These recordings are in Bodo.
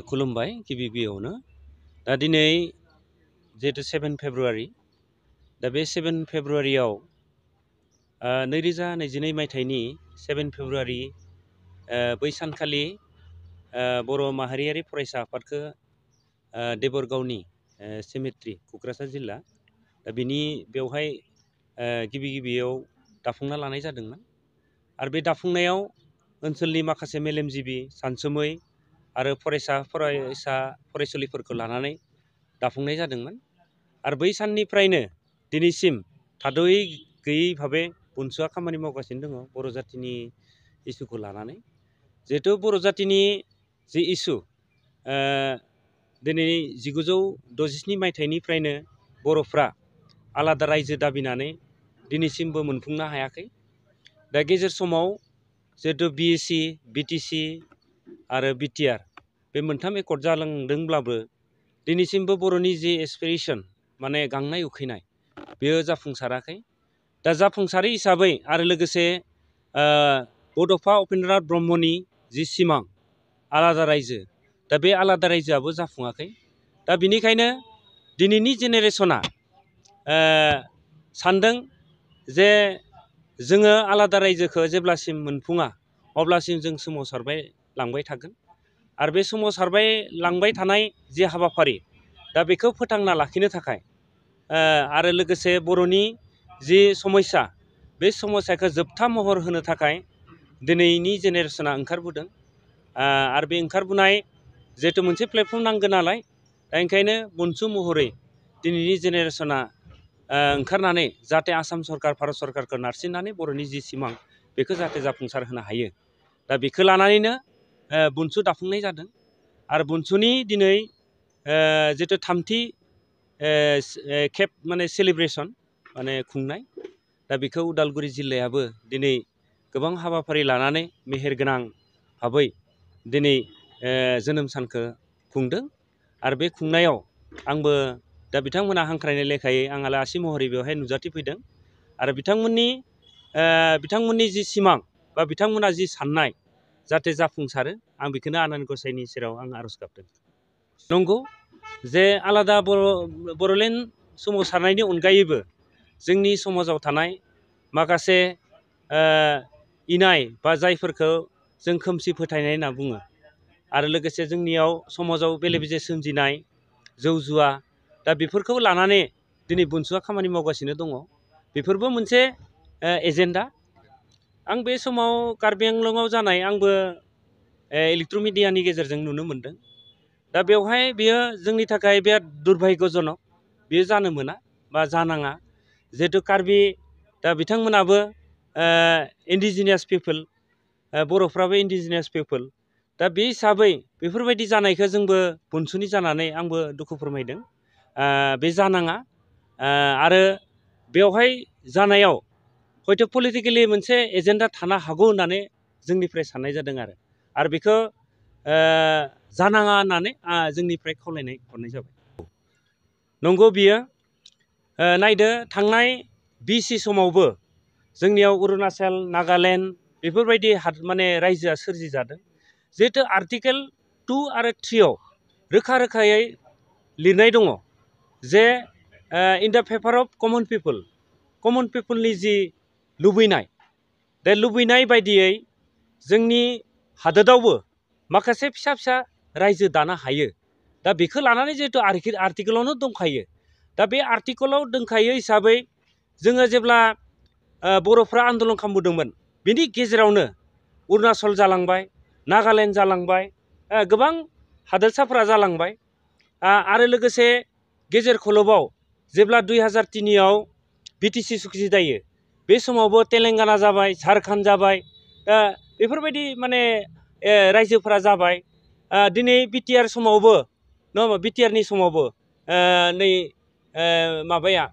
खुलुमबाय गिबियावनो दा दिनै जिहेतु 7 फेब्रुवारि दा बे 7 फेब्रुवारियाव 2022 मायथाइनि 7 फेब्रुवारि बै सानखालि बर' माहारियारि फरायसा आफादखौ देबरगावनि सेमेट्रि क'क्राझार जिल्ला दा बिनि बेवहाय गिबियाव दाफुंना लानाय जादोंमोन आरो बे दाफुंनायाव ओनसोलनि माखासे मेलेमजिबि सानसुमै आरो फरायसुलिफोरखौ लानानै दाफुंनाय जादोंमोन आरो बै साननिफ्रायनो दिनैसिम थाद'यै गैयै भाबे बुनसुआ खामानि मावगासिनो दङ बर' जातिनि इसुखौ लानानै जिहेतु बर' जातिनि जि इसु दिनै 1967 मायथाइनिफ्रायनो बर'फ्रा आलादा रायजो दाबिनानै दिनैसिमबो मोनफुंनो हायाखै दा गेजेर समाव जिहेतु BSc BTC आरो BTR बे मोनथाम एकर्ड जालांदोंब्लाबो दिनैसिमबो बर'नि जि एसपिरेसन माने गांनाय उखैनाय बेयो जाफुंसाराखै दा जाफुंसारै हिसाबै आरो लोगोसे बड'फा उपेन्द्रनाथ ब्रह्मनि जि सिमां आलादा रायजो दा बे आलादा रायजोआबो जाफुङाखै दा बिनिखायनो दिनैनि जेनेरेसना सानदों जे जोङो आलादा रायजोखौ जेब्लासिम मोनफुङा अब्लासिम जों सोमावसारबाय लांबाय थागोन आरो बे सोमावसारबाय लांबाय थानाय जि हाबाफारि दा बेखौ फोथांना लाखिनो थाखाय आरो लोगोसे बर'नि जि समस्या बे समस्याखौ जोबथा महर होनो थाखाय दिनैनि जेनेरेसना ओंखारबोदों आरो बे ओंखारबोनाय जिहेतु मोनसे प्लेटफर्म नांगौ नालाय दा ओंखायनो बुनसु महरै दिनैनि जेनेरेसना ओंखारनानै जाहाथे आसाम सरकार भारत सरकारखौ नारसिननानै बर'नि जि सिमां बेखौ जाहाथे जाफुंसार होनो हायो दा बेखौ लानानैनो बुनसु दाफुंनाय जादों आरो बुनसुनि दिनै जितु थामथि खेब माने सेलिब्रेसन माने खुंनाय दा बेखौ उदालगुरि जिल्लायाबो दिनै गोबां हाबाफारि लानानै मेहेरगोनां भाबै दिनै जोनोम सानखौ खुंदों आरो बे खुंनायाव आंबो दा बिथांमोना हांख्रायनाय लेखायै आं आलासि महरै बेवहाय नुजाथिफैदों आरो बिथांमोननि जि सिमां बा बिथांमोना जि साननाय जाहाथे जाफुंसारो आं बेखौनो आनान गसाइनि सेराव आं आर'ज गाबदों नंगौ जे आलादा बर'लेण्ड सोमावसारनायनि अनगायैबो जोंनि समाजाव थानाय माखासे इनाय बा जायफोरखौ जों खोमसि फोथायनाय होनना बुङो आरो लोगोसे जोंनियाव समाजाव बेले बेजे सोमजिनाय जौ जुवा दा बेफोरखौ लानानै दिनै बुनसुआ खामानि मावगासिनो दङ बेफोरबो मोनसे एजेन्डा आं बे समाव कार्बि आंलंआव जानाय आंबो इलेक्ट्रनिक मिडियानि गेजेरजों नुनो मोनदों दा बेवहाय बेयो जोंनि थाखाय बिराद दुर्भाग्यजनक बेयो जानो मोना बा जानाङा जिहेतु कार्बि दा बिथांमोनाबो इन्डिजिनियास पिपोल बर'फ्राबो इन्डिजिनियास पिपोल दा बे हिसाबै बेफोरबायदि जानायखौ जोंबो बुनसुनि जानानै आंबो दुखु फोरमायदों बे जानाङा आरो बेवहाय जानायाव हयथ' पलिटिकेलि मोनसे एजेन्डा थानो हागौ होननानै जोंनिफ्राय साननाय जादों आरो बेखौ जानाङा होननानै जोंनिफ्राय खावलायनाय हरनाय जाबाय नंगौ बियो नायदो थांनाय BC समावबो जोंनियाव अरुणाचल नागालेण्ड बेफोरबायदि माने रायजोआ सोरजिजादों जिहेतु आर्टिकेल 2 आरो 3 आव रोखा रोखायै लिरनाय दङ जे इन दा फेभार अफ कमन पिपोलनि जि लुबैनाय बे लुबैनाय बायदियै जोंनि हादोरावबो माखासे फिसा फिसा रायजो दानो हायो दा बेखौ लानानै जिहेतु आर्टिकेलावनो दंखायो दा बे आर्टिकेलाव दंखायो हिसाबै जोङो जेब्ला बर'फ्रा आन्दलन खालामबोदोंमोन बेनि गेजेरावनो अरुणाचल जालांबाय नागालेण्ड जालांबाय गोबां हादोरसाफोरा जालांबाय आरो लोगोसे गेजेर खलबाव जेब्ला 2003 आव BTC सुक्ति जायो बे समावबो तेलेंगाना जाबाय झारखन्ड जाबाय बेफोरबायदि माने रायजोफोरा जाबाय दिनै BTR समावबो नङा होमबा BTRनि समावबो नै माबाया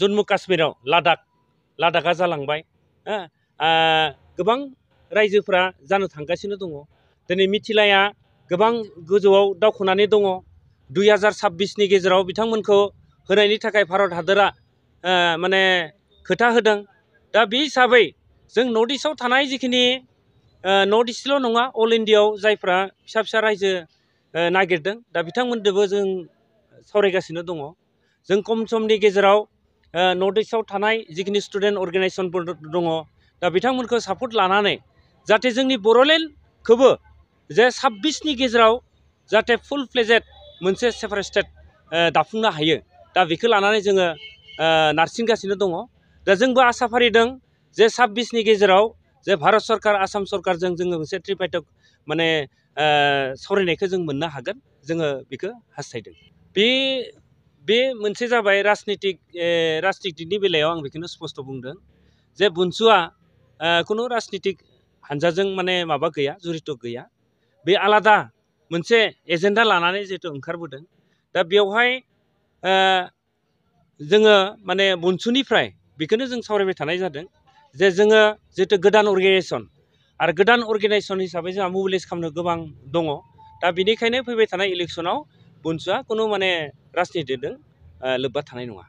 जम्मु काश्मीराव लादाखआ जालांबाय गोबां रायजोफोरा जानो थांगासिनो दङ दिनै मिथिलाया गोबां गोजौआव दावखोनानै दङ 2026नि गेजेराव बिथांमोनखौ होनायनि थाखाय भारत हादरा माने खोथा होदों दा बे हिसाबै जों नर्थ इस्टआव थानाय जिखिनि नर्थ इस्टल' नङा अल इण्डियाआव जायफ्रा फिसा फिसा रायजो नागिरदों दा बिथांमोनजोंबो जों सावरायगासिनो दङ जों खम समनि गेजेराव नर्थ इस्टआव थानाय जिखिनि स्टुडेन्ट अर्गेनाइजेसनफोर दङ दा बिथांमोनखौ सापर्ट लानानै जाहाथे जोंनि बर'लेण्डखौबो जे 26नि गेजेराव जाहाथे फुल फ्लेजेड मोनसे सेपारेट स्टेट दाफुंनो हायो दा बेखौ लानानै जोङो नारसिनगासिनो दङ दा जोंबो आसा फारिदों जे 26नि गेजेराव जे भारत सरकार आसाम सरकारजों जोङो मोनसे त्रिपाइटक माने सावरायनायखौ जों मोननो हागोन जोङो बेखौ हास्थायदों बे मोनसे जाबाय राजनितिकनि बेलायाव आं बेखौनो स्पस्त बुंदों जे बुनसुआ खुनु राजनितिक हानजाजों माने माबा गैया जरित गैया बे आलादा मोनसे एजेन्डा लानानै जिहेतु ओंखारबोदों दा बेवहाय जोङो माने बुनसुनिफ्राय बेखौनो जों सावरायबाय थानाय जादों जे जोङो जिहेतु गोदान अर्गेनाइजेसन आरो गोदान अर्गेनाइजेसन हिसाबै जोंहा मबिलाइज खालामनो गोबां दङ दा बेनिखायनो फैबाय थानाय इलेक्सनाव बुनसुआ खुनु माने राजनितिजों लोब्बा थानाय नङा